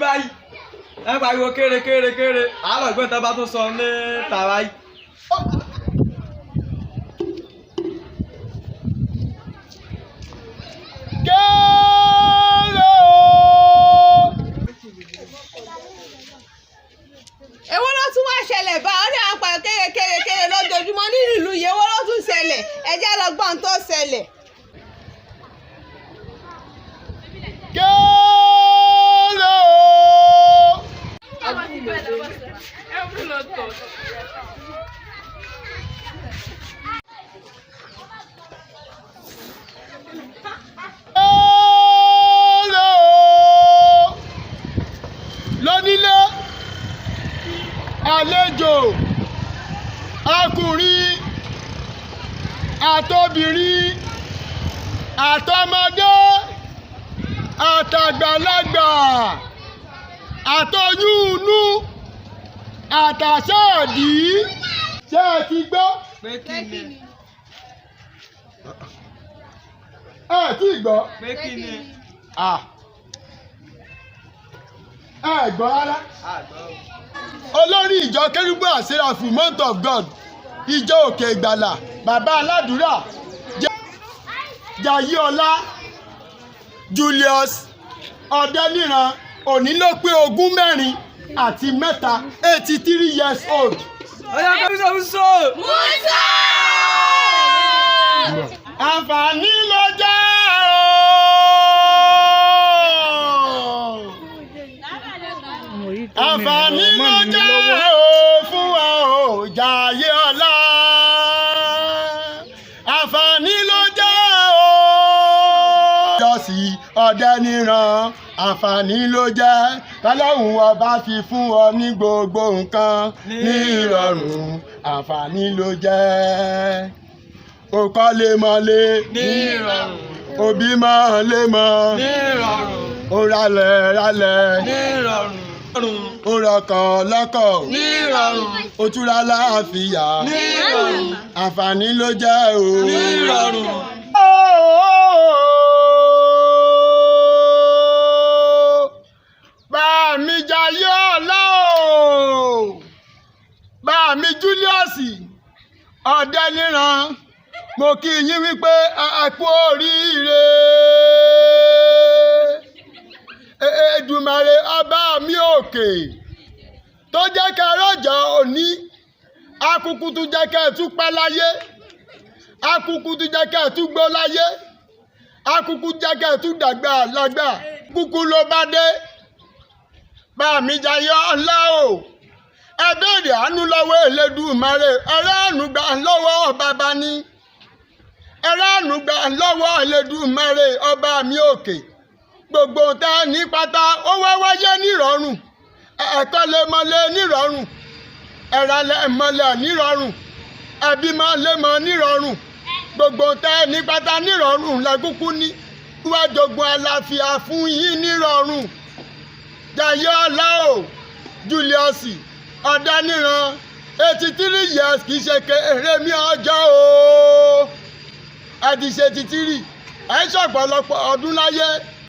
Báyìí ẹ pariwo kéré kéré kéré, àárọ̀ ìgbọ́n tó bá tún sọ ní tààrà yìí. Kéré o. Èwo ló tún wá ṣẹlẹ̀ bá ọ ní àwọn pàrọ̀ kéré kéré kéré lójoojúmọ́ nínú ìlú yìí? Èwo ló tún ṣẹlẹ̀? Ẹ jẹ́ lọ gbọ́n tó ṣẹlẹ̀. Kéré o. Kéré o. Lónílé, àlejò, ọkùnrin àtobìnrin, àtọmọdé, àtàgbàlagbà, àtọyún inú, àtàṣọ́ọ̀dì, ṣé ẹ ti gbọ́? Pé kí ni? Ẹ ti gbọ́? Pé kí ni? Ah. Ẹ gbọ́ rárá. Àgbọ̀. Olórí ìjọ Kérúbù Àséráfù Mount of God, ìjọ Òkè Ìgbàlà, bàbá aládùúrà Jayéọlá Julius Ọ̀dẹ́níran, òní ló pé 43, 83 years old. Ọ̀yá kọ́mísọ̀ ń sọ. Musa. Àǹfààní ló jẹ́ o. Àǹfààní ló jẹ́ o fún wa o, Jayéọlá. Àǹfààní ló jẹ́ o. Jọ́sí Ọ̀dẹ́níran, àǹfààní ló jẹ́ tọ́lọ́hún ọba fi fún ọ ní gbogbo nǹkan ní ìrọ̀rùn, àǹfààní ló jẹ́. O kọ́lé mọ́lé Ní ìrọ̀rùn. òbí mọ́ lé mọ́, Ní ìrọ̀rùn. ó ralẹ̀ ralẹ̀, Ní ìrọ̀rùn. ó rọkọ̀ lọ́kọ̀, Ní ìrọ̀rùn. ó túra láàfíà, Ní ìrọ̀rùn. àǹfààní ló jẹ́ o. Ní ìrọ̀rùn. Bá mi Jayéọlá o, bá mi Julius Ọ̀dẹ́níran, mo kí yín wípé ẹ kú oríire. Èdùmàrè ọba mi òkè tó jẹ́ kẹ́ rọ́jò òní, akuku tún jẹ́ kẹ́ ẹ tún pẹ́ láyé, akuku tún jẹ́ kẹ́ ẹ tún gbó láyé, akuku jẹ́ kẹ́ ẹ tún dàgbà lágbà, kúkú ló bá dé. Bá mi Jayéọlá o, ẹ béèrè àánú lọ́wọ́ Elédùmarè, ẹ̀rọ àánú gbà lọ́wọ́ bàbá ní, ẹ̀rọ àánú gbà lọ́wọ́ Elédùmarè ọba mi òkè. Gbogbo tá a ní pátá ó wá wáyé nírọ̀rùn, ẹ̀kọ́ lè mọ́lé nírọ̀rùn, ẹ̀rọ mọ́lẹ̀ nírọ̀rùn, ẹbí mọ́lé mọ́ nírọ̀rùn, gbogbo tá a ní pátá nírọ̀rùn lẹ́kúkú ní wá jogun àlàáfíà fún yín nírọ̀rùn. Jayéọlá o, Julius Ọ̀dẹ́níran, 83 years kì í ṣe kéré mi ọjọ́ o. Ẹ ti ṣe 83, ẹ ń ṣọ̀pọ̀lọpọ̀ ọdún láyé.